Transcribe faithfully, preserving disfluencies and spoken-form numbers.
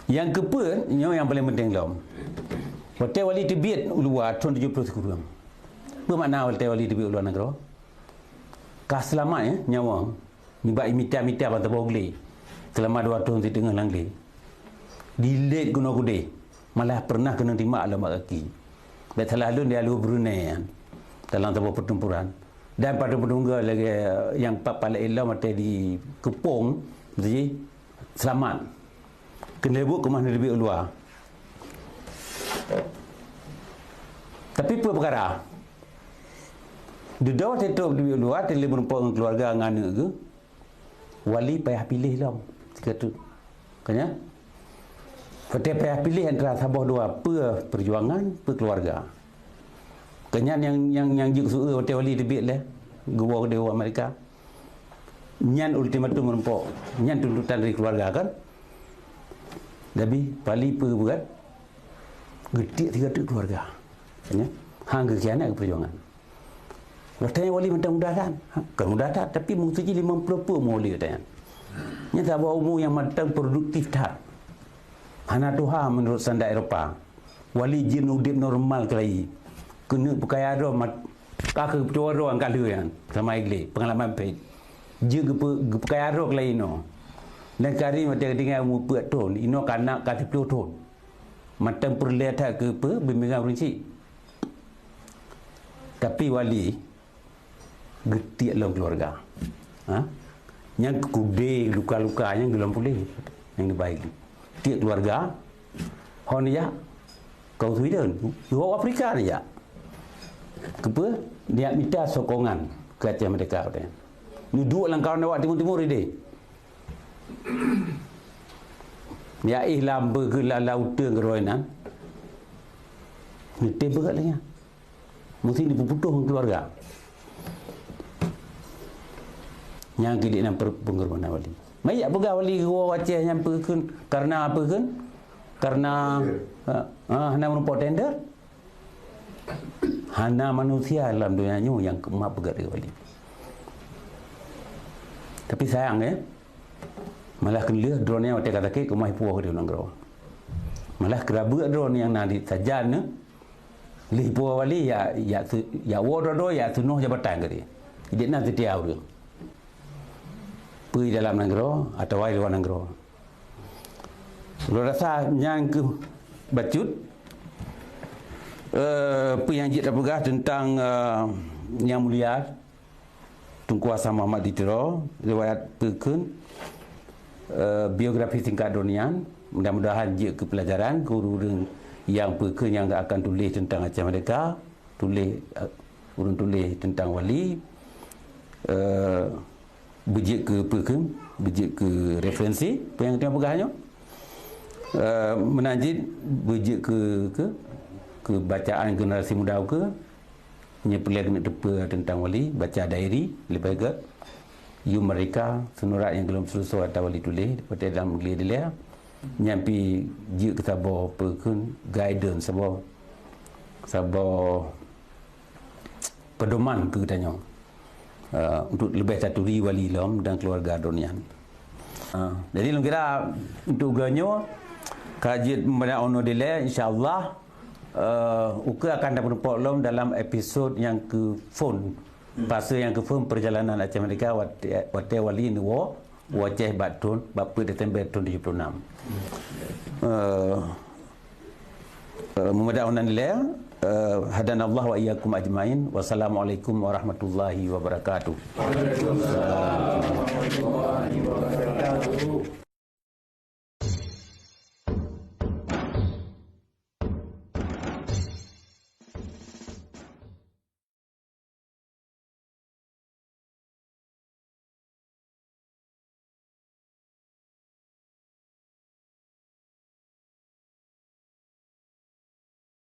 Nyang keupeuet, nyoe nyang paleng penting lom. Watèe Wali teubiet u luwa thôn tujoh ploh sikureueng. Peue makna watèe Wali teubiet u luwa nanggroe? Ka seulamat, ya, nyawa. Nibak mita-mita ban saboh glé. Seulama dua thôn siteungoh lam glé. Dilét keunoe keudéh. Malah peureunah keuneuk timak lom bak gaki. Bèk salah lôn, di aloe Brunei nyan. Dalam saboh peutempuran. Dan padum-padum goe lagèe nyang pa-, paleng ilom watèe dikeupông, jih seulamat. Keuneuk buet keumah neuteubiet u luwa. Tapi peue peukara? Dudoe teutrok teubiet u luwa, teulheueh meurumpok ngon keuluwarga ngon aneuk geuh, Wali payah piléh lom. Sikeue teuk. Ka nyan? Watèe payah piléh antara saboh dua, peue peujuangan, peue keuluwarga. Ka nyan nyang, nyang, nyang jeuet keu su-, watèe Wali teubiet lé, geuwoe keudéh u Amerika. Nyan ultimatum meurumpok. Nyan tuntutan dari keuluwarga, kan? Tapi Wali peue geupeugah? Geutiek sigoe teuk keuluwarga. Ya. Han geukhianat keu peujuangan. Watèe nyan Wali mantong muda that. Ha, kon muda that, tapi meuseujih limong ploh peuet umu Wali watèe nyan. Nyan saboh umu nyang mantong produktif that. Hana tuha meunurot standar Eropa. Wali jeuet udép normal keulayi. Keuneuk peukaya droe mat-, ka keu peutuwoe droe nyang ka lheueh nyan, sama iglé, peungalaman phet. Jeuet geupeu-, geupeukaya droe keulayi inoe. Dan kari watèe geutinggai umu peuet thôn, inoe ka na ka siplôh thôn. Mantong peureulèe that keu peue, bimbingan ureueng chik. Tapi Wali, geutiek lom keuluwarga. Ha? Nyang keudéh luka-luka nyang geulom puléh, nyang dibai. Tiek keuluwarga, hon jak, ka u Sweden, u Afrika jak. Keupeue? Neujak mita sokongan keu Aceh Merdeka watèe nyan. Neuduek lam kawan awak timur-timur idéh. Neujak éh lam beugeula lauteun keudroe nan. Neutem beugat lé nyan. Meusti neupeuputoh ngon keuluwarga. Nyang keudiek nan per-, peungorbanan Wali. Meuyak peugah Wali geuwoe Aceh nyan peue kheun, kareuna peue kheun? Kareuna, ha, ha, hana meurumpok tender. Hana manusia lam donya nyoe nyang keumah peugah lagèe Wali. Tapi sayang, eh, malah keu lheueh droeneuh watèe ka sakét keumah ipuwoe keudéh u nanggroe. Malah keurabeuk droeneuh nyang na di sajan nyoe, lheueh ipuwoe Wali, ya, ya, ya woe droe-droe, ya seunoh jabatan keudéh. Jeuet na seutia ureueng. Peue dalam nanggroe atawa luwa nanggroe. Lôn rasa nyang keuh bacut, eh, peue nyang jeuet tapeugah teuntang, eh, Yang Mulia Teungku Hasan Muhammad di Tiro, riwayat peue kheun, eh, biografi singkat droeneuh nyan. Mudah-mudahan jeuet keu peulajaran keu ureueng-ureueng nyang peue kheun nyang akan tuléh teuntang Aceh Merdeka, tuléh, eh, ureueng tuléh teuntang Wali, eh, beujeuet keu peue kheun, beujeuet keu referensi, peue nyang teuma peugah nyoe. Eh, meunan cit beujeuet keu, keu, keu bacaan generasi muda ukeue, nyoe peureulèe keuneuk teupeue teuntang Wali, baca diary, leubeh gèt, yum mereka, surat nyang geulom seuleusoe ata Wali tuléh, watèe dalam glé dilèe, nyan pih jeuet keu saboh peue kheun guidance, saboh, saboh pedoman keu geutanyoe, eh, untuk leubeh taturi Wali lom dan keuluwarga droeneuh nyan. Ah, jadi lôn kira untuk geutanyoe ka jeuet meunan unoe dilèe, insya Allah, eh, ukeue akan tapeurumpok lom dalam episod nyang keu phôn, fase nyang keu phôn perjalanan Aceh Merdeka watèe, watèe Wali neuwoe u Aceh bak thôn, bak peuet Desember thôn tujoh puluh enam. Eh, Eh, meumada unan dilèe, eh, hadanallahu wa iyyakum ajmain. Wassalamualaikum warahmatullahi wabarakatuh. Waalaikumsalam warahmatullahi wabarakatuh.